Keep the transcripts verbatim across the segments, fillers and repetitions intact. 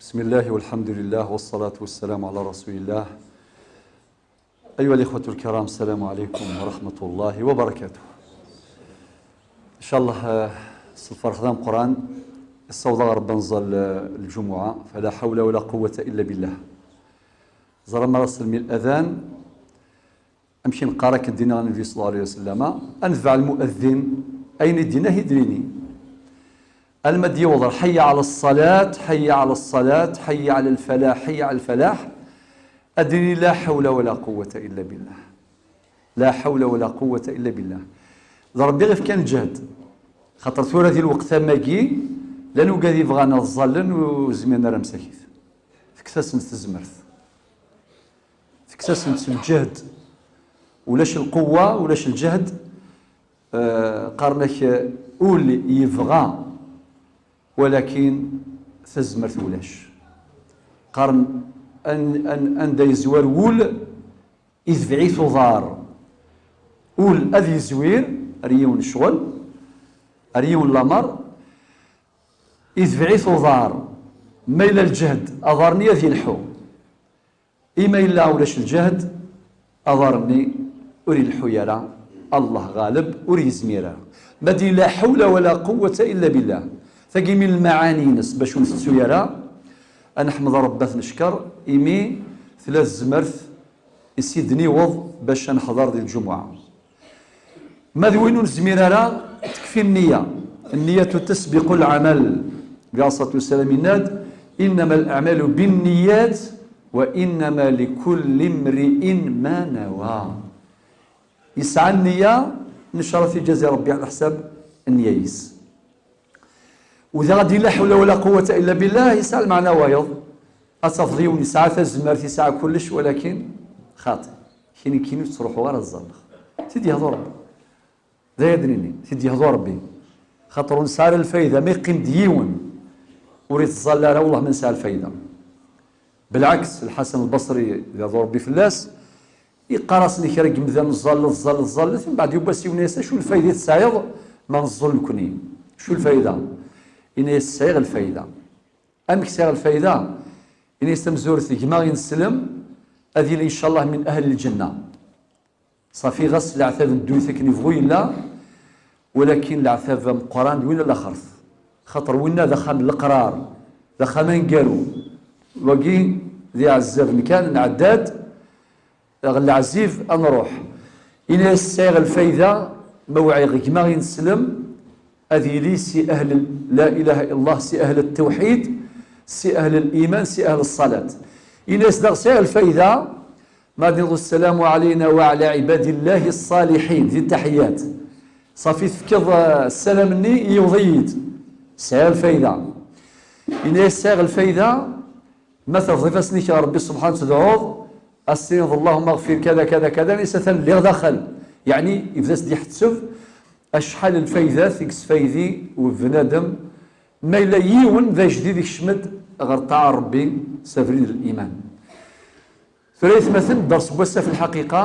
بسم الله والحمد لله والصلاة والسلام على رسول الله. أيها الإخوة الكرام، السلام عليكم ورحمة الله وبركاته. إن شاء الله، آه، s lferḥ d ameqqran, ssawḍeɣ Rebbi ad nẓall, آه, lǧumuɛa, فلا حول ولا قوة إلا بالله. Ẓer ma ara nselmi الأذان, amek i neqqar akken d-yenna Nnbi صلى الله عليه وسلم, ad netbeɛ lmu'eddin, ayen i d-yenna i d-nini. Alma d-yewweḍ حي على الصلاة، حي على الصلاة، حي على الفلاح، حي على الفلاح, ad d-nini لا حول ولا قوة إلا بالله. لا حول ولا قوة إلا بالله. D Rebbi i ɣ-ifkan lǧehd. Xaṭer tura di lweqt am wagi, llan wigad yebɣan ad ẓẓallen ur zmiren ara msakit. Tekkes-asen tezmert. Tekkes-asen lǧehd. Ulac lqewwa, ulac lǧehd. Eh, qqaren-ak, eh, ul yebɣa, walakin tazmert ulac. Qqaren an-, an-, anda yezwar wul, itbeɛ-it uḍar. Ul ad yezwir ar yiwen ccɣel, ar yiwen lamer, itbeɛ-it uḍar. Ma yella lǧehd, aḍar-nni ad yelḥu. I ma yella ulac lǧehd, aḍar-nni ur ileḥḥu ara, Allah ɣaleb, ur yezmir ara. Ma d-yenna لا حول ولا قوة إلا بالله, tagi min lmaɛani-ines bac ur ntettu ara, ad neḥmed Rebbi, ad t-neckeṛ, imi tella tezmert i s-id-niweḍ bac ad neḥḍer di lǧumuɛa. Ma d win ur nezmir ara, tekfi nniya. النية تسبق العمل. Nnbi عليه الصلاة والسلام yenna-d: إنما الأعمال بالنيات وإنما لكل امرئ ما نوى. Yesɛa nniya, ncallah ad t-ijazi Rebbi ɛla ḥsab nniya-is. U daɣ ad d-yili لا حول ولا قوة إلا بالله, yesɛa lmeɛna wayeḍ. Ad tafeḍ yiwen yesɛa tazmert, yesɛa kullec, walakin xaṭi. Kini kini ur ttruḥuɣ ara ad ẓẓalleɣ. T-id-yehḍu Rebbi. D aya d-nini, t-id-yehḍu Rebbi. Xaṭer ur nesɛi ara lfayda, ma yeqqim-d yiwen ur ittẓalla ara, wellah ma nesɛa lfayda. Belɛeks, Lḥasan Lbaṣri, d yehḍu Rebbi fell-as, iqqar-asen i kra n yemdanen: ẓẓallet, ẓẓallet, ẓẓallet. Mbeɛd yiwwas yiwen yenna-yas: acu lfayda i tesɛiḍ ma neẓẓul nekni? Acu lfayda? Yenna-yas: sɛiɣ lfayda. Amek sɛiɣ lfayda? Yenna-yas tamezwarut: gma ineslem ad yili ncallah min ahli lǧenna. Ṣafi, ɣas leɛtab n ddunit akken yebɣu yella, walakin leɛtab ameqqran d win n laxert. Xaṭer winna d axxam n leqrar, d axxam aneggaru. Wagi d iɛezzaben kan, nɛedda-d ɣer leɛzib, ad nruḥ. Ini-as sɛiɣ lfayda ma wɛiɣ gma ineslem, ad yili si ahl la ilaha illallah, si ahl ttewḥid, si ahl liman, si ahl ṣṣalat. Ini-as daɣ sɛiɣ lfayda ma d-niniḍ السلام علينا وعلى عباد الله الصالحين di taḥiyat. Ṣafi tefkiḍ, eh, ssalam-nni, yiweḍ-iyi-d. Sɛiɣ lfayda. Ini-as sɛiɣ lfayda ma terfeḍ ifassen-ik ɣer Rebbi subḥanahu, tedɛuḍ, ad s-tiniḍ: اللهم اغفر كذا كذا كذا, nisa atan lliɣ daxel. Yeɛni, yebda s-d-iḥetteb acḥal n lfaydat i yesfaydi webnadem ma yella yiwen d ajdid ikcem-d ɣer ṭṭaɛa n Rebbi s abrid n liman. Tura, aytmaten, dders n wass-a fi lḥaqiqa,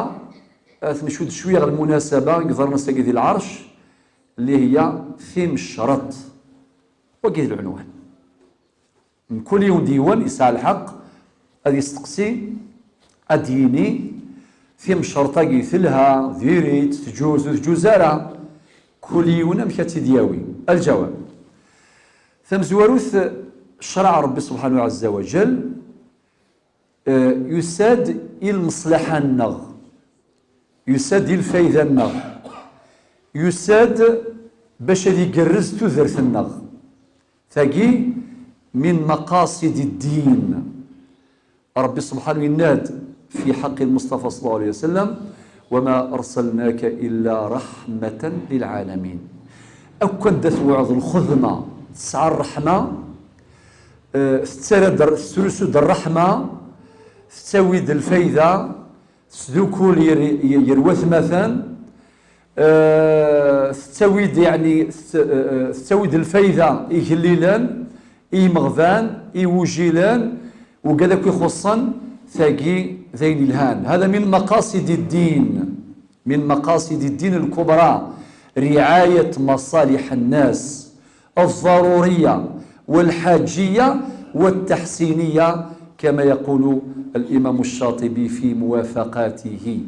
ad t-ncudd cwiya ɣer lmunasaba i yeḍran ass-agi di lɛerc, اللي هي timecreḍt. Wagi d lɛunwan. Mkul yiwen d yiwen yesɛa lḥeqq ad yesteqsi, ad d-yini: timecreḍt-agi telha, diri-tt, tǧuz, ur tǧuz ara? Kul yiwen amek ad tt-id-yawi. Aljawab. Tamezwarut, ccṛeɛ Rebbi subḥanahu ɛezza wa jell, eh, yusa-d i lmeṣlaḥa-nneɣ, yusa-d i lfayda-nneɣ, yusa-d bac ad igerrez tudert-nneɣ. Tagi min maqaṣidi ddin. Rebbi subḥanahu yenna-d fi ḥaqqi Lmuṣṭafa ṣalla Llahu ɛalayhi wa sallam: وما أرسلناك إلا رحمة للعالمين. Akk anda tewɛeḍ lxedma tesɛa ṛṛeḥma, eh, tettarra-d, tettrusu-d ṛṛeḥma, tettawi-d lfayda, tesdukul yer, yer watmaten, eh, tettawi-d, yeɛni, tett-, eh, tettawi-d lfayda i igellilen, i yimeɣban, i wujilen, ugad akk ixuṣṣen, tagi d ayen yelhan. هذا من مقاصد الدين، من مقاصد الدين الكبرى، رعاية مصالح الناس الضرورية والحاجية والتحسينية، كما يقول الإمام الشاطبي في موافقاته.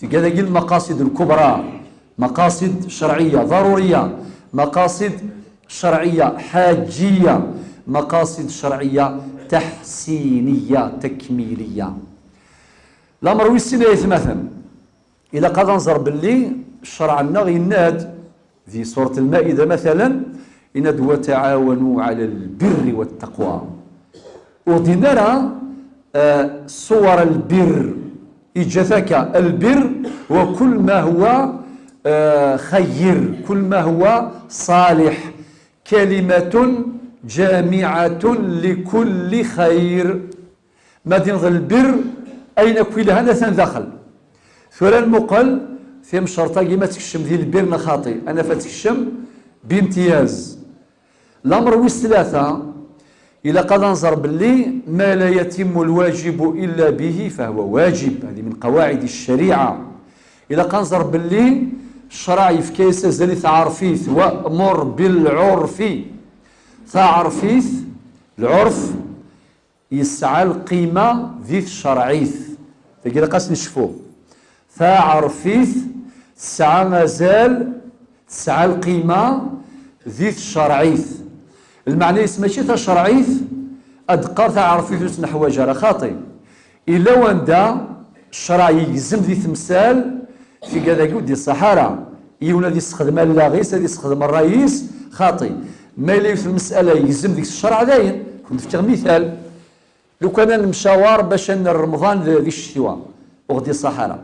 Tga dagi المقاصد الكبرى، مقاصد شرعية ضرورية، مقاصد شرعية حاجية، مقاصد شرعية تحسينية تكميلية. Lamer wis sin ay atmaten, ilaq ad nẓer belli ccreɛ-nneɣ yenna-d di surat Lmaida, matalan, yenna-d: "وتعاونوا على البر والتقوى". Ur d-yenna ara, ah, ṣṣwar lbir, yeǧǧa-t akka, lbir وكل ما هو, ah, خير، كل ما هو صالح، كلمة جامعة لكل خير. Ma d-yenneḍ lbir, ayen akk ilhan atan daxel. Tura nmuqel timcerṭ-agi ma tekcem di lbir neɣ xaṭi, ad naf ad tekcem bimtyaz. Lamer wis tlata, ilaq ad nẓer belli ما لا يتم الواجب إلا به فهو واجب، هذه من قواعد الشريعة. Ilaq ad nẓer belli ccreɛ yefka-yas azal i tɛerfit, وأمر بالعرف. Taɛerfit, lɛurf, yesɛa lqima di tcerɛit. Tagi ilaq ad s-necfu. Taɛerfit tesɛa azal, tesɛa lqima di tcerɛit. Lmeɛna-is mačči tacerɛit ad d-qqar taɛerfit ur tt-neḥwaǧ ara, xaṭi. Illa wanda ccreɛ yegzem di temsal, tigad-agi ur d-iṣaḥ ara. Yiwen ad yessexdem allaɣ-is, ad yessexdem ṛṛay-is, xaṭi. Ma yella yiwet lmesala yegzem deg-s ccreɛ, dayen, kent-fkiɣ mital. Lukan ad nemcawar bac ad nerr Remḍan d, di ccetwa, ur ɣ-d-iṣaḥ ara.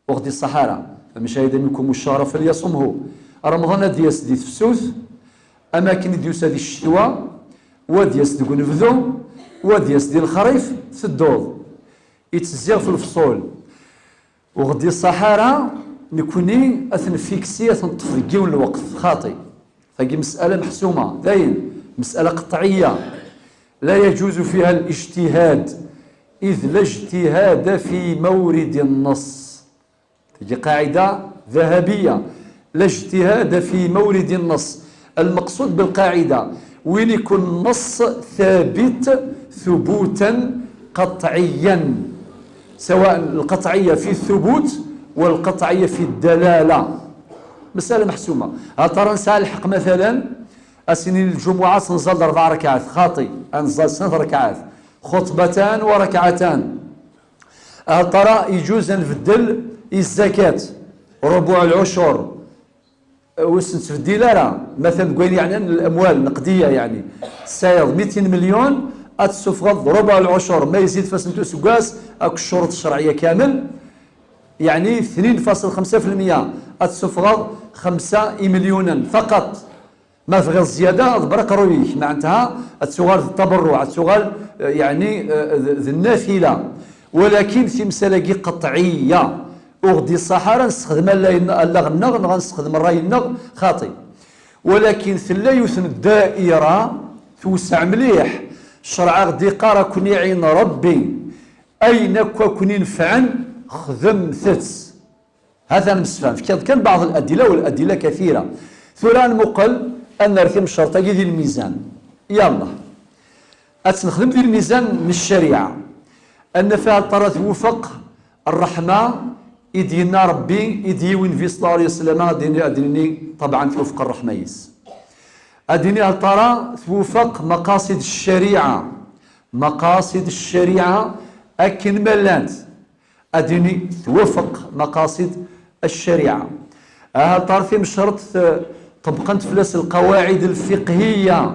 Ur ɣ-d-iṣaḥ ara. فمن شهد منكم الشهر فليصمه. Remḍan ad d-yas di tefsut, am akken i d-yusa di ccetwa, u ad d-yas deg unebdu, u ad d-yas di lexrif, tedduḍ. Ittezzi ɣef lefṣul. Ur ɣ-d-iṣaḥ ara nekni ad t-nfiksi, ad t-neṭṭef deg yiwen lweqt, xaṭi. Tagi مسألة محسومة، dayen, مسألة قطعية، لا يجوز فيها الاجتهاد، إذ لا اجتهاد في مورد النص. Tagi قاعدة ذهبية، لا اجتهاد في مورد النص. المقصود بالقاعدة وين يكون النص ثابت ثبوتا قطعيا، سواء القطعية في الثبوت والقطعية في الدلالة. مسألة محسومة. هل ترى نسعى الحق مثلا أسنين الجمعة سنزل أربع ركعات؟ خاطي، أنزل سنة ركعات، خطبتان وركعتان. هل ترى يجوز أن نبدل الزكاة ربع العشر؟ Ur s-nettbeddil ara. Matan deg wayen yeɛnan الأموال النقدية, يعني, tesɛiḍ mitin مليون, ad tessufɣeḍ ربع العشر, ma yezzi-d ɣef wass n useggas, akk ccuruṭ ccerɛiyya kamel, يعني, اثنين فاصل خمسة في المية, ad tessufɣeḍ xemsa imelyunen فقط. Ma tebɣiḍ زيادة, ḍebber aqerruy-ik, معناتها ad tuɣal d التبرع, ad tuɣal, eh, يعني, eh, d, d النافلة. ولكن timsal-agi قطعية. Ur ɣ-d-iṣaḥ ara ad nessexdem allaɣ-nneɣ, allaɣ-nneɣ, neɣ ad nessexdem ṛṛay-nneɣ, xaṭi. Walakin tella yiwet n ddaira tewseɛ mliḥ, ccreɛ a ɣ-d-iqqar ad ken-iɛin Ṛebbi, ayen akk a ken-inefɛen xedmet-tt. Ha-t-a nemsefham, fkiɣ-d kan بعض الأدلة والأدلة كثيرة. Tura ad nmuqel, ad nerr timcerṭ-agi di lmizan. Yallah. Ad tt-nexdem di lmizan n ccariɛa. Ad naf ahat ara twufeq ṛṛeḥma i d-yenna Ṛebbi, i d-yiwi Nnbi صلى الله عليه وسلم, ad d-nini, ad d-nini, طبعا, twufeq ṛṛeḥma-is. Ad d-nini ahat ara twufeq maqaṣid ccariɛa. Maqaṣid ccariɛa akken ma llant. Ad d-nini twufeq maqaṣid ccariɛa. Ahat ara timcerṭ ṭebbqent fell-as القواعد الفقهية.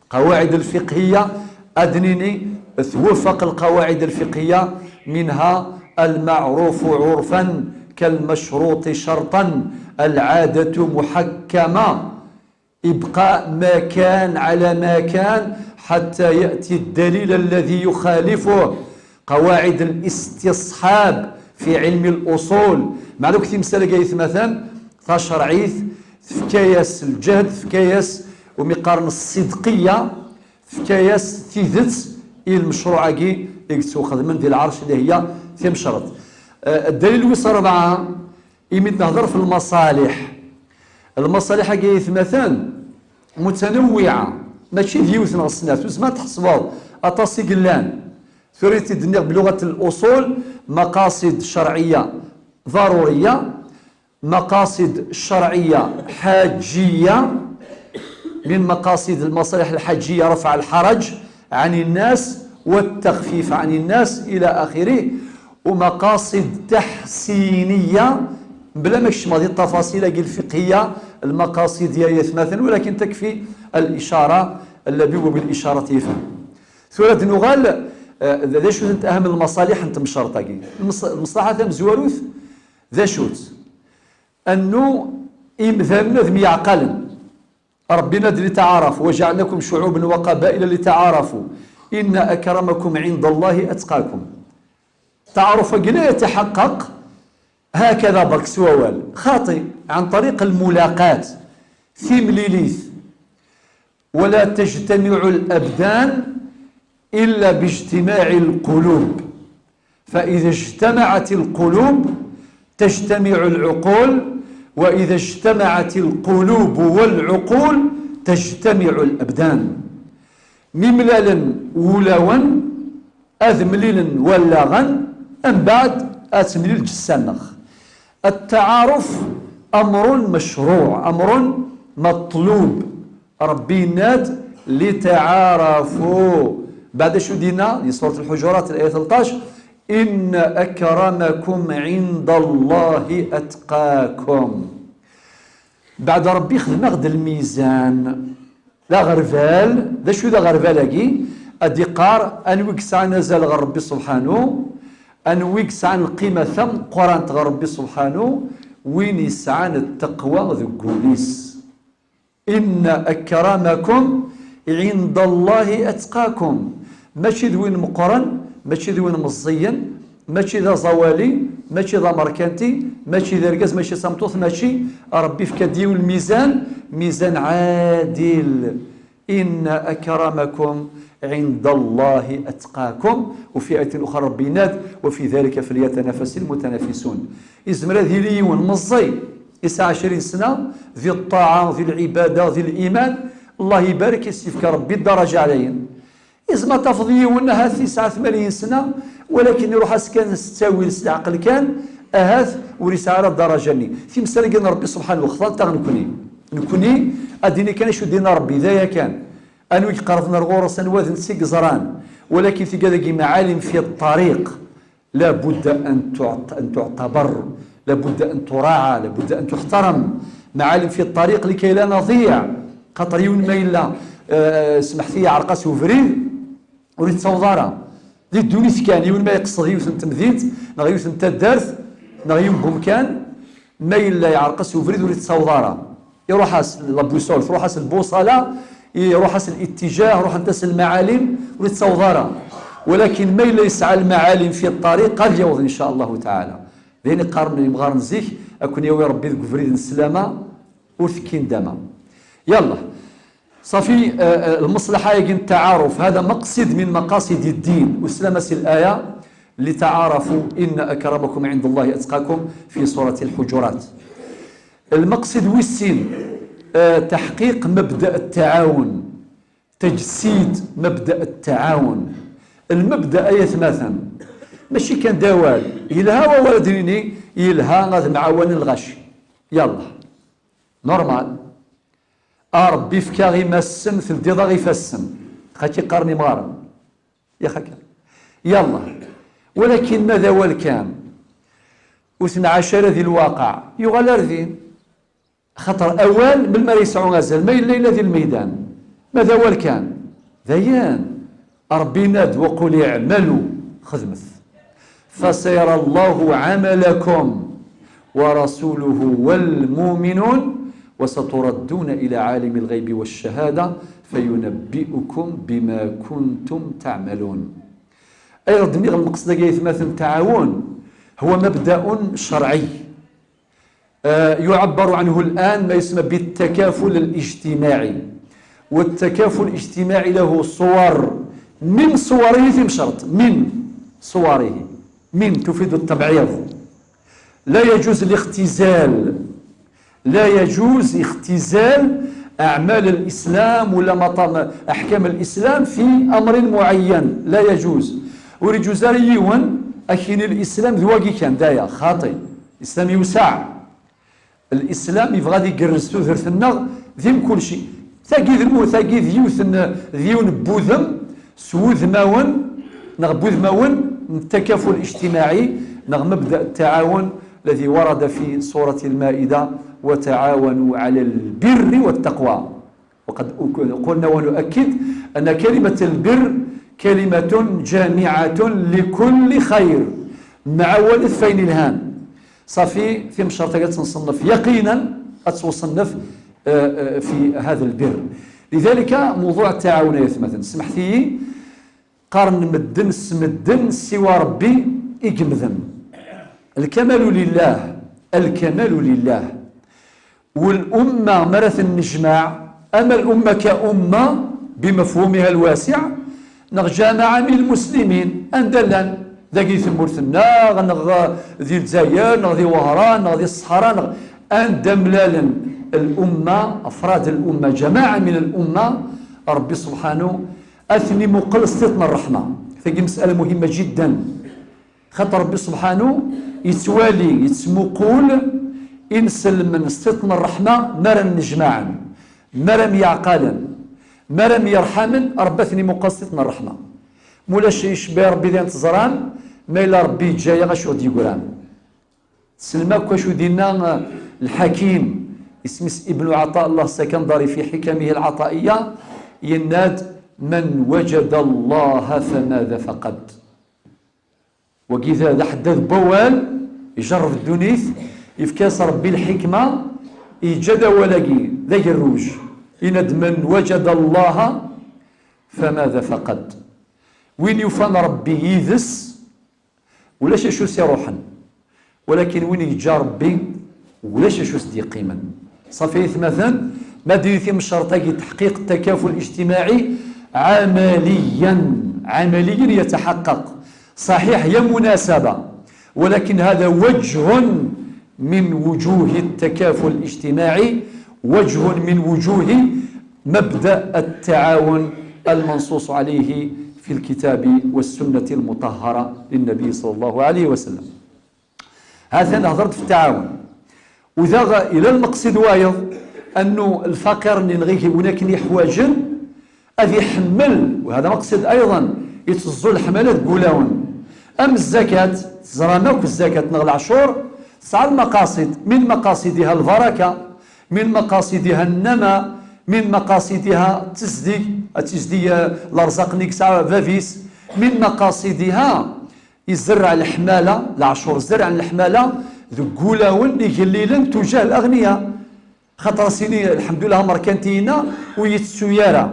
القواعد الفقهية, ad d-nini twufeq القواعد الفقهية, منها المعروف عرفا كالمشروط شرطا، العادة محكمة، إبقاء ما كان على ما كان حتى يأتي الدليل الذي يخالفه، قواعد الاستصحاب في علم الأصول. Meɛna akk timsal-agi ay atmaten, tacerɛit tefka-yas lǧehd, tefka-yas umi qqaren الصدقية, tefka-yas tidet i lmecruɛ-agi i yettwaxedmen di lɛerc, اللي هي timcerṭ. Eh, ddalil wis ṛebɛa, imi d-nehder ɣef lmaṣaliḥ. Lmaṣaliḥ-agi ay atmaten متنوعة. Mačči d yiwet neɣ snat, ur tezmer ad tḥesbeḍ aṭas i yellan. Tura i t-id-nniɣ بلغة الأصول مقاصد شرعية ضرورية، مقاصد شرعية حاجية، من مقاصد المصالح الحاجية رفع الحرج عن الناس والتخفيف عن الناس إلى آخره، ومقاصد تحسينية، بلا ما كشمغ دي التفاصيل الفقهية المقاصدية يا ثماثن، ولكن تكفي الإشارة، اللبيب بالإشارة يفهم. ثورة نغال، آه، ذا شو أهم المصالح أنت مشرطة؟ المص-، المصلحة ثم زواروث ذا شوت أنه إمثال نذم يعقل. ربنا لتعارفوا وجعلناكم شعوبا وقبائل لتعارفوا إن أكرمكم عند الله أتقاكم. تعارف لا يتحقق هكذا برك سوال خاطئ، عن طريق الملاقاة، ثيمليليث. ولا تجتمع الأبدان إلا باجتماع القلوب، فإذا اجتمعت القلوب تجتمع العقول، وإذا اجتمعت القلوب والعقول تجتمع الأبدان. Mi mlalen wulawen, ad mlilen wallaɣen, mbeɛd ad temlil ǧessa-nneɣ. التعارف أمر مشروع، أمر مطلوب. Ṛebbi yenna-d: لتعارفوا. Beɛd acu d-yenna di surat Lḥujurat, layat tleṭṭac: إن أكرمكم عند الله أتقاكم. Beɛd Ṛebbi xedmeɣ-d lmizan. D aɣerbal. D acu d aɣerbal-agi? Ad d-iqqar anwi yesɛan azal ɣer Ṛebbi subḥanu, anwi yesɛan lqima tameqqrant ɣer Ṛebbi subḥanu, win yesɛan ttaqwa deg wul-is. إن أكرمكم عند الله أتقاكم. Mačči d win meqqren, mačči d win meẓẓiyen, mačči d aẓawali, mačči d amerkanti, mačči d argaz, mačči d tameṭṭut, mačči. Ṛebbi yefka-d yiwen lmizan, mizan ɛadil. إن أكرمكم عند الله أتقاكم. وفي آية أخرى Ṛebbi yenna-d: وفي ذلك فليتنافس المتنافسون. Yezmer ad yili yiwen meẓẓi, yesɛa ɛecrin sna, di ṭṭaɛa, di lɛibada, di liman, Allah ibarek, yessefk Ṛebbi ddaraǧa ɛlayen. Yezmer tafeḍ yiwen ahat yesɛa tmanyin sna, walakin iruḥ-as kan s ttawil, s leɛqel kan, ahat ur yesɛi ara ddaraǧa-nni. Timsal-agi n Ṛebbi subḥanahu xḍant-aɣ nekni. Nekni ad d-nini kan acu d-yenna Ṛebbi, d aya kan. Anwa i iqerben ar ɣur-s, anwa d netta i yeẓran. Walakin tigad-agi معالم في الطريق. لا بد أن تعت-، أن تعتبر، لا بد أن تراعى، لا بد أن تحترم. معالم في الطريق لكي لا نضيع. Xaṭer yiwen ma yella, eh, smeḥt-iyi, iɛreq-as ubrid, ur yettaweḍ ara. Di ddunit kan, yiwen ma yeqsed yiwet n temdint, neɣ yiwet n taddart, neɣ yiwen n umkan, ma yella iɛreq-as ubrid, ur yettaweḍ ara. Iruḥ-as la boussole, tṛuḥ-as lbuṣala, iruḥ-as الاتجاه, ruḥent-as lmaɛalim, ur yettaweḍ ara. Walakin ma yella yesɛa lmaɛalim fi ṭṭariq, ad yaweḍ, in ca Allahu taɛala. D ayen i qqaren yimɣaren zik, ad ken-yawi Ṛebbi deg ubrid n sslama, ur tekkin dama. Yallah. Ṣafi, eh, eh, lmeṣlaḥa-agi n ttaɛaruf, هذا مقصد من مقاصد الدين. Uslama si laya: لتعارفوا إن أكرمكم عند الله أتقاكم في سورة الحجرات. Lmeqsed wis sin, eh, تحقيق مبدأ التعاون، تجسيد مبدأ التعاون. Lmebda, ay atmaten, mačči kan d awal. Yelha wawal ad d-nini, yelha ad mɛawanen lɣaci. Yallah. Normal. A Ṛebbi, fek-aɣ imassen, teldiḍ-aɣ ifassen. Xaki qqaren imɣaren. Yax akka. Yallah. Walakin ma d awal kan, ur t-nɛac ara di lwaqeɛ, yuɣal ar din. Xaṭer awal, melmi ara yesɛu azal? Ma yella, yella di lmeydan. Ma d awal kan, dayen. Ṛebbi yenna-d: وقل اعملوا, xedmet. فسيرى الله عملكم ورسوله والمؤمنون وستردون إلى عالم الغيب والشهادة فينبئكم بما كنتم تعملون. Ayɣer d-nniɣ lmeqsed-agi, ay atmaten, ttaɛawun, هو مبدأ شرعي. آه، يعبر عنه الآن ما يسمى بالتكافل الاجتماعي. والتكافل الاجتماعي له صور، من صوره في مشرط، من صوره، من تفيد التبعيض. لا يجوز الاختزال، لا يجوز اختزال أعمال الإسلام ولا مطام أحكام الإسلام في أمر معين، لا يجوز. Ur iǧuz ara yiwen ad k-yini lislam d wagi kan, d aya xaṭi. Lislam yewseɛ. Lislam yebɣa ad igerrez tudert-nneɣ di mkul ci. Tagi d lmu-, tagi d yiwet n, d yiwen n wudem s wudmawen, neɣ n wudmawen n التكافل الاجتماعي, neɣ مبدأ التعاون الذي ورد في سورة المائدة: وتعاونوا على البر والتقوى. وقد قلنا ونؤكد أن كلمة البر كلمة جامعة لكل خير. Mɛawanet f wayen yelhan. Ṣafi, timecreṭ-agi ad tt-nṣennef yaqinan, ad tt-nṣennef, eh, eh, في هذا البر. لذلك موضوع التعاون يا ثمثن، سمحت لي، qqaren medden s medden, siwa Ṛebbi i yemmden. الكمال لله، الكمال لله. والأمة مرة النجمع، أما الأمة كأمة بمفهومها الواسع، neɣ جماعة من المسلمين، anda llan, dagi di tmurt-nneɣ, neɣ di Lezzayer, neɣ di Wehran, neɣ di Ṣṣḥara, neɣ anda mlalen الأمة، أفراد الأمة، جماعة من الأمة، Ṛebbi سبحانه ad ten-imuqel s tiṭ n ṛṛeḥma. Tagi مسألة مهمة جدا. Xaṭer Ṛebbi سبحانه yettwali, yettmuqul inselmen s tiṭ n ṛṛeḥma, mi ara nnejmaɛen, mi ara myeɛqalen, mi ara myeṛḥamen, Ṛebbi ad ten-imuqel s tiṭ n ṛṛeḥma. Mulac icebba Ṛebbi d ayen teẓram, ma yella Ṛebbi yeǧǧa-yaɣ, acu ɣ-d-yegran? Tessnem akk acu d-yenna, eh, lḥakim, isem-is Ibnu Ɛeṭṭa Llah Sekandari في حكمه العطائية, yenna-d: من وجد الله فماذا فقد. Wagi d, d aḥeddad n wawal, ijerreb ddunit, yefka-as Ṛebbi lḥikma, yeǧǧa-d awal-agi d agerruj. Yenna-d: من وجد الله فماذا فقد. Win yufan Ṛebbi yid-s, ulac acu s-iṛuḥen. Walakin win yeǧǧa Ṛebbi, ulac acu s-d-yeqqimen. Ṣafi, aytmaten, ma d-nini timecreṭ-agi, تحقيق التكافل الاجتماعي عمليا، عمليا يتحقق. صحيح، هي مناسبة، ولكن هذا وجه من وجوه التكافل الاجتماعي، وجه من وجوه مبدأ التعاون المنصوص عليه في الكتاب والسنة المطهرة للنبي صلى الله عليه وسلم. هذا هضرت في التعاون. وذا إلى المقصد وايض أنه الفقير اللي نغيه هناك اللي يحواجن، أذي يحمل، وهذا مقصد أيضا، يتزول الحملات قولاون. أم الزكاة، زرانوك الزكاة نغ العشور، تسعى المقاصد، من مقاصدها البركة، من مقاصدها النماء، من مقاصدها التزدي، التزدي، آه، الأرزاق نيكسا فافيس، من مقاصدها يزرع الحمالة، العشور زرع الحمالة، ذو قولاون يقليلن تجاه الأغنياء. Xaṭer sini, الحمد لله, amerkanti-ina ur yettu ara.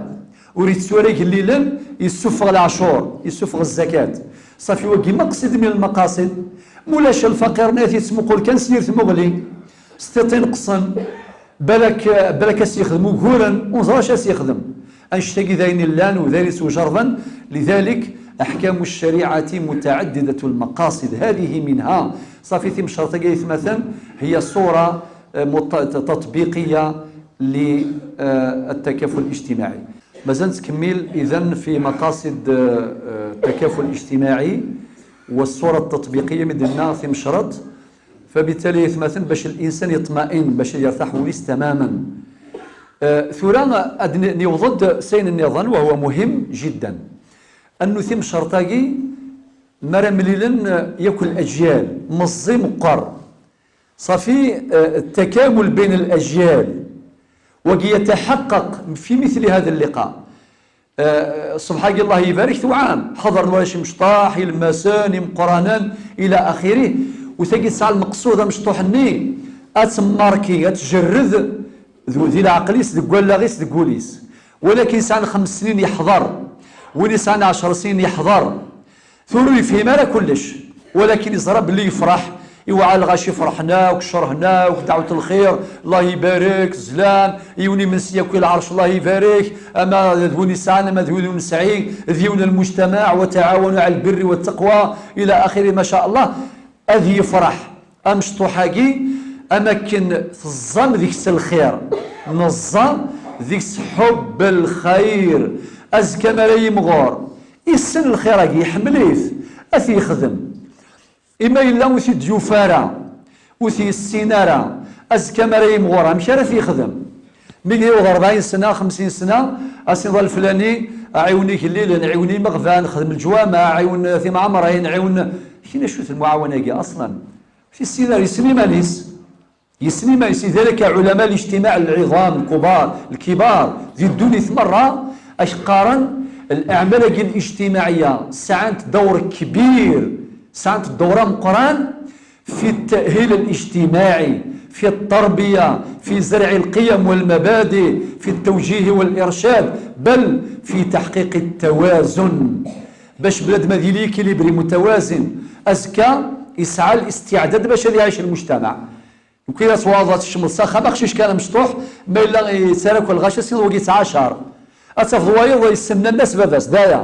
Ur yettu ara igellilen, yessuffeɣ leɛcur, yessuffeɣ zzakat. Ṣafi, wagi maqsid min lmaqasid. Mulac lfaqir-nni ad t-yettmuqul kan s yir tmuɣli, s tiṭ ineqsen, balak, balak ad s-yexdem uguren, ur neẓri acu ad s-yexdem. Annect-agi d ayen illan u d ayen yettwajerrben. لذلك أحكام الشريعة متعددة المقاصد، هذه منها. Ṣafi, timecreṭ-agi, aytmaten, هي صورة مط-، تطبيقية للتكافل الاجتماعي. مازال نتكمل إذن في مقاصد، آه، التكافل الاجتماعي والصورة التطبيقية من دنا في مشرط. فبالتالي يثمثن باش الإنسان يطمئن، باش يرتاح وليس تماما. آه، ثورة أدن-، نيوضد سين النظام، وهو مهم جدا. أنه ثم شرطاقي مرة مليلن ياكل الأجيال، مزي مقر. صافي، آه، التكامل بين الأجيال، وقد يتحقق في مثل هذا اللقاء. آه، صبحاك الله يبارك توعام، حضر ولا شي مشطاح، يلمسن، يمقرانن، إلى آخره. وتجد ساعة المقصود مشطوح الني، أتماركي، أتجرد، ذو ذي العقليس، ذو اللاغيس، ذو قوليس. ولكن ساعة خمس سنين يحضر، ولي ساعة عشر سنين يحضر. Tura ur yefhim ara kullec, walakin yeẓra belli yefreḥ, iwɛa lɣaci ferḥen akk, cerhen akk, dɛwet lxir, Allah ibarek, zlan, yiwen imensi yakk i lɛerc, Allah ibarek, ama d win yesɛan, ama d win ur nesɛi, d yiwen lmujtamaɛ, وتعاونوا على البر والتقوى إلى آخره، ما شاء الله. Ad yefreḥ amecṭuḥ-agi, am akken teẓẓam deg-s lxir. Neẓẓa deg-s ḥubb lxayr. Azekka mi ara yimɣur, issen lxir-agi, iḥemmel-it, ad t-yexdem. Imi yella ur t-id-yufi ara, ur t-yessin ara, azekka mi ara yimɣur, amek ara t-yexdem? Mi d-yewweḍ rebɛin sna, xemsin sna, as-inḍa leflani, ɛiwen igellilen, ɛiwen imeɣban, xdem leǧwameɛ, ɛiwen timɛemrin, ɛiwen. Kina acu-t lmuɛawana-agi aṣlan? Ur t-yessin ara, yessen iman-is. Yessen iman-is, lidalika ɛulama lijtimaɛ lɛiḍam, lkubar, lkibar, di ddunit merra, ak qqaren, leɛmal-agi lijtimaɛiya sɛant dawr kbir, sɛant dawr ameqqran fi ttahil lijtimaɛi, fi tterbiya, fi zerɛ lqiyam walmabadi, fi ttewjih walircad, bal fi taḥqiq ttawazun. Bac bnadem ad yili équilibré, mutawazin, azekka yesɛa listiɛdad bac ad iɛic lmujtamaɛ. Nekk ad twalaḍ ad tecmeḍ s axxam, aqcic kan amecṭuḥ, ma yella yettarra-k lɣaci, ad s-tiniḍ wagi yettɛacar. Ad tafeḍ wayeḍ yessemnan-as baba-s, d aya.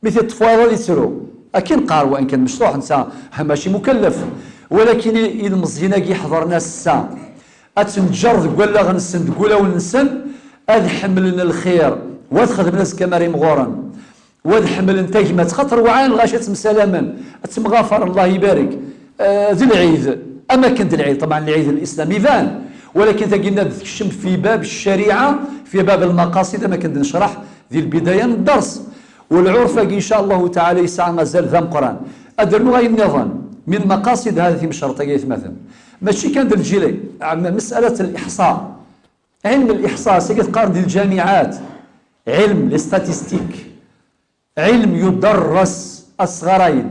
Mi t-yeṭṭef wayeḍ ad yettru. Akken qqar, wa in kan mecṭuḥ, netta mačči mukellef. Walakin i-, ilmeẓyen-agi ḥeḍren ass-a, ad tenǧer deg wallaɣ-nsen, deg wulawen-nsen, ad ḥemmlen lxir, wa ad xedmen azekka mi ara imɣuren. Wa ad ḥemmlen tagmat, xaṭer wɛan lɣaci ad ttemsalamen, ad ttemɣafaren, Allah ibarek. Eh, d lɛid, am akken d lɛid, ṭebɛen lɛid n Lislam iban, walakin tagi ad tekcem fi bab ccariɛa, fi bab lmaqasid, am akken d-necraḥ di lbidaya n dders. Walɛurf-agi, in ca Allahu taɛala, yesɛa azal d ameqqran. Ad rnuɣ ayen nniḍen, min maqasid hada timcerṭ-agi, aytmaten. Mačči kan d lǧil-agi, am-, مسألة الإحصاء. Ɛilm liḥṣa, seg qqaren di lǧamiɛat, ɛilm, les statistiques, ɛilm yuderres asɣarayen.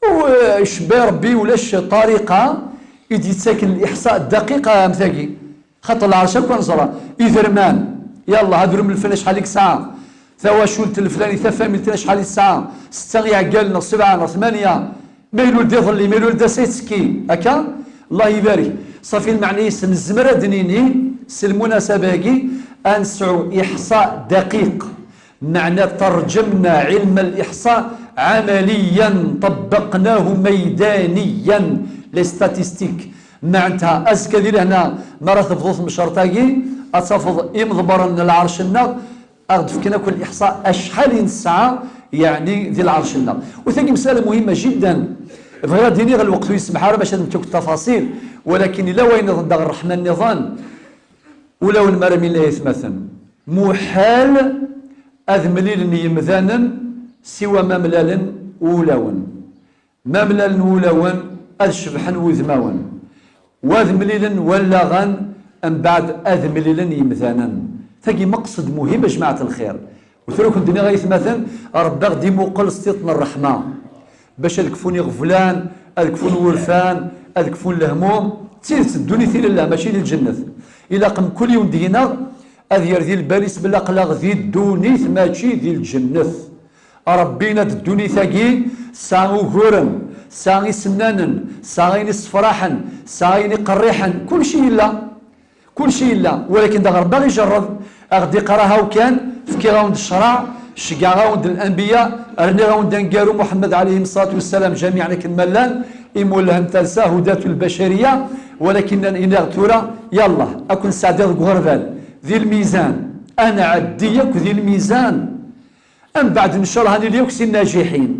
U, eh, icebba Rebbi ulac ṭariqa i d-yettaken liḥṣa ddaqiqa am tagi. Xaṭer lɛerc akk ad neẓra, iderman, yallah, adrum n lfen acḥal i yesɛa, tawacult n leflani, tafamilt acḥal i tesɛa, setta iɛeggalen neɣ sebɛa neɣ tmanya, ma ilul-d iḍelli, ma ilul-d ass-a yettekki, akka? Allah ibarek. Ṣafi, lmeɛna-is nezmer ad d-nini s lmunasaba-agi ad nesɛu iḥṣa daqiq, meɛna ترجمنا علم الإحصاء عمليا، طبقناه ميدانيا، les statistiques. Meɛnta, azekka di lehna, mi ara tebḍu temcerṭ-agi, ad tafeḍ imḍebbren n lɛerc-nneɣ, ad ɣ-d-fken akk liḥṣa acḥal i nesɛa, yeɛni, di lɛerc-nneɣ. U tagi مسألة مهمة جدا. Bɣiɣ ad d-iniɣ, lweqt ur yesmaḥ ara bac ad nettu akk ttafaṣil, walakin yella wayen nniḍen daɣ, ṛṛeḥma nniḍen. Ulawen mi ara mlilen aytmaten, muḥal ad mlilen yemdanen siwa ma mlalen wulawen. Ma mlalen wulawen, ad cebḥen wudmawen. Wa ad mlilen wallaɣen, mbeɛd ad mlilen yemdanen. Tagi maqsed muhim, a jmaɛat lxir. U tura, ken-d-nniɣ, aytmaten, Rebbi ad ɣ-d-imuqel s tiṭ n ṛṛeḥma, bac ad kfun iɣeblan, ad kfun wurfan, ad kfun lehmum. D tidet, ddunit i nella, mačči di lǧennet. Ilaq mkul yiwen deg-neɣ ad yerr di lbal-is belli aql-aɣ di ddunit, mačči di lǧennet. Ṛebbi yenna-d ddunit-agi tesɛa uguren, tesɛa isennanen, tesɛa ayen issefraḥen, tesɛa ayen iqerriḥen, kulci yella. Kulci yella, walakin daɣ Ṛebbi ad ɣ-ijerreb, ad ɣ-d-iqqar: "Ahaw kan, fkiɣ-awen-d ccṛeɛ, ceggɛeɣ-awen-d lanbiya, rniɣ-awen-d aneggaru Muḥemmed ɛalayhi ṣṣalatu wassalam, ǧamiɛen akken ma llan, imulhem talsa, hudatu lbacariya, walakin nnan, iniɣ tura, yallah, ad ken-sseɛdiɣ deg uɣerbal, di lmizan, ad nɛeddi akk di lmizan." Mbeɛd, ncallah, ad nili akk si nnajiḥin,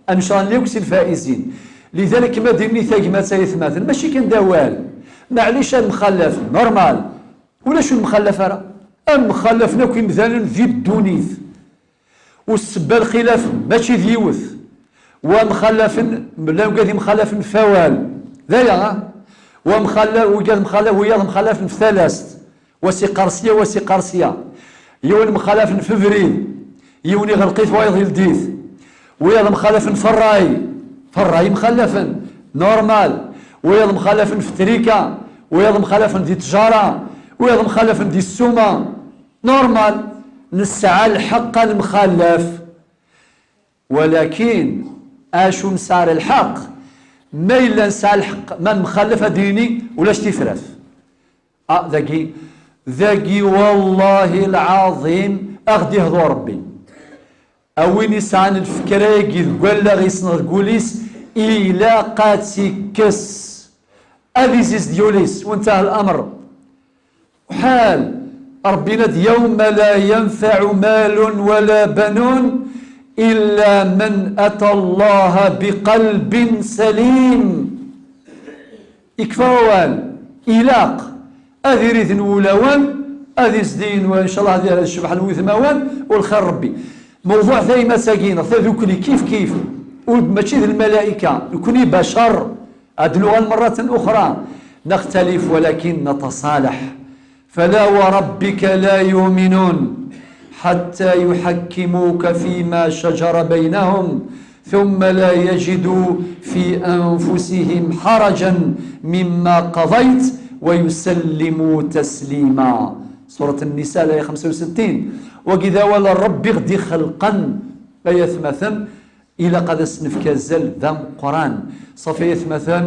ncallah, ad nili akk si lfaizin. Lidalik, ma d-nini tagmat, ay atmaten, mačči kan d awal. Maɛlic, ad mxallaf, normal. Ulac ur nmxallaf ara. Ad mxallafen akk imdanen di ddunit. U ssebba lxilaf mačči d yiwet. Wa mxallafen, llan wigad imxallafen f awal. D aya, ha? Wa mxalla-, wigad mxalla-, wiyaḍ mxallafen f talast. Wa s-iqqar sya, wa s-iqqar sya. Yiwen mxalafen f ubrid, yiwen iɣelq-it, wayeḍ ildi-t. Wiyaḍ mxalafen f ṛṛay, f ṛṛay mxalafen, normal. Wiyaḍ mxalafen f trika, wiyaḍ mxalafen di ttjara, wiyaḍ mxalafen di ssuma, normal. Nesɛa lḥeqq ad nemxalaf. Walakin, acu nesɛa ara lḥeqq? Ma yella nesɛa lḥeqq, ma nemxalaf, ad d-nini ulac tifrat. Ah, dagi, dagi, wallahi lɛaḍim, ad ɣ-d-ihdu Ṛebbi. A win isɛan lfekra-agi deg wallaɣ-is neɣ deg wul-is, ilaq ad tt-ikkes. Ad izizd ul-is, وانتهى الأمر. Ḥal, Ṛebbi yenna-d: يوم لا ينفع مال ولا بنون إلا من أتى الله بقلب سليم. Ikfa wawal, ilaq ad iriden wulawen, ad izdiyen, wa, ncallah, ad, ad cebḥen wudmawen, u lxir Ṛebbi. Mewḍuɛ tayemmat-agi neɣ tadukli kif kif, ur, mačči d lmalayka, nekni bacar, ad nuɣal مرة أخرى نختلف ولكن نتصالح. فلا وربك لا يؤمنون حتى يحكموك فيما شجر بينهم ثم لا يجدوا في أنفسهم حرجا مما قضيت ويسلموا تسليما. سورة النساء، الآية خمسة وستين. Wagi d awal n Ṛebbi i ɣ-d-ixelqen, ay atmaten, ilaq ad as-nefk azal d ameqqran. Ṣafi, ay atmaten,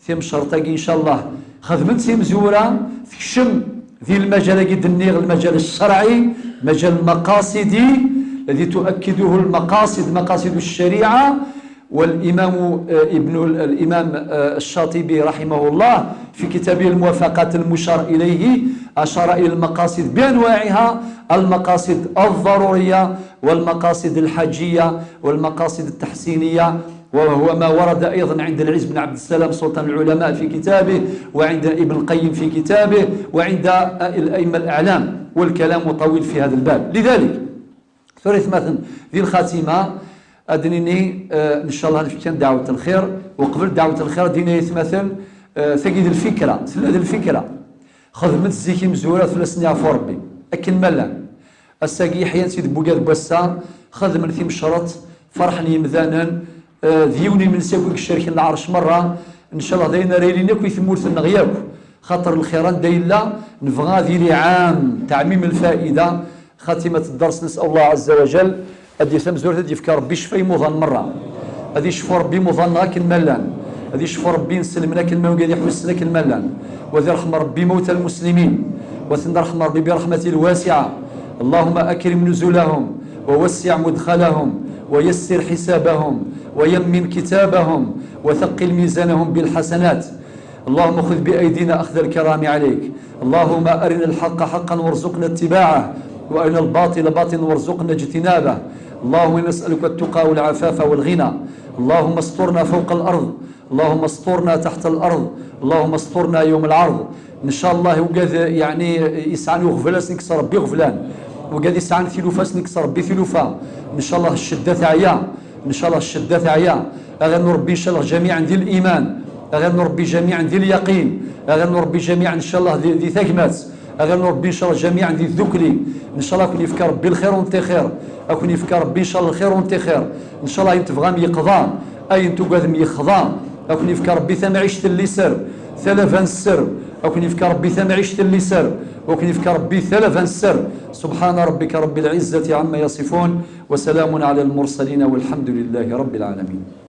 timcerṭ-agi, ncallah, xedmen-tt imezwura, tekcem di lmajal-agi d-nniɣ, lmajal ccerɛi, lmajal lmaqasidi, الذي تؤكده المقاصد، مقاصد الشريعة. والإمام، آه، ابن ال-، الإمام، آه، الشاطبي رحمه الله في كتابه الموافقات المشار إليه أشار إلى المقاصد بأنواعها، المقاصد الضرورية والمقاصد الحاجية والمقاصد التحسينية، وهو ما ورد أيضا عند العز بن عبد السلام سلطان العلماء في كتابه، وعند ابن القيم في كتابه، وعند الأئمة الأعلام، والكلام طويل في هذا الباب. لذلك، tura, ay atmaten, di lxatima, ad d-nini, eh, ncallah, nefk kan dɛwat lxir, uqbel dɛwat lxir, ad d-nini, ay atmaten, eh, tagi d lfikra, tella d lfikra. Xedmen-tt zik imezwura, fell-asen yeɛfu Ṛebbi, akken ma llan. Ass-agi, ḥyan-tt-id n wigad n wass-a, xedmen timecreḍt, ferḥen yemdanen, eh, d yiwen imensi akk i icerken lɛerc merra. Ncallah d ayen ara yilin akk i tmurt-nneɣ yakk, xaṭer lxir anda yella, nebɣa ad yili ɛam, teɛmim lfaida. Xatimat dders, nes'al Allah azza wa jal ad d-yaf tamezwarut, ad d-yefk Ṛebbi ccfa i imuḍan merra. Ad yecfu Ṛebbi imuḍan-nneɣ akken ma llan. Ad yecfu Ṛebbi inselmen akken ma, wigad iḥussen akken ma llan. Wa ad irḥem Ṛebbi mawta lmuslimin. Wa ad ten-irḥem Ṛebbi برحمته الواسعة. اللهم أكرم نزلهم ووسع مدخلهم ويسر حسابهم ويمن كتابهم وثقل ميزانهم بالحسنات. اللهم خذ بأيدينا أخذ الكرام عليك. اللهم أرنا الحق حقا وارزقنا اتباعه، وأرنا الباطل باطلا وارزقنا اجتنابه. اللهم إنا نسألك التقى والعفاف والغنى. اللهم استرنا فوق الأرض. اللهم استرنا تحت الأرض. اللهم استرنا يوم العرض. Ncallah, wigad, yeɛni, yesɛan iɣeblan, ad sen-yekkes Ṛebbi iɣeblan. Wigad yesɛan tilufa, ad sen-yekkes Ṛebbi tilufa. Ncallah, ccedda teɛya. Ncallah, ccedda teɛya. Aɣ-irnu Ṛebbi, ncallah, jamiɛan di liman. Aɣ-irnu Ṛebbi jamiɛan di lyaqin. Aɣ-irnu Ṛebbi jamiɛan, ncallah, di, di tagmat. Aɣ-irnu Ṛebbi, ncallah, jamiɛan di tdukli. Ncallah, ad ken-yefk Ṛebbi lxir ur nettixir. Ad ken-yefk Ṛebbi, ncallah, lxir ur nettixir. Ncallah, ayen tebɣam yeqḍa, ayen tugadem yexḍa. Ad ken-yefk Ṛebbi tamɛict n liser, talaba n sser. Ad ken-yefk Ṛebbi tamɛict n liser. Ad ken-yefk Ṛebbi talaba n sser. سبحان ربك رب العزة عما يصفون، وسلام على المرسلين، والحمد لله رب العالمين.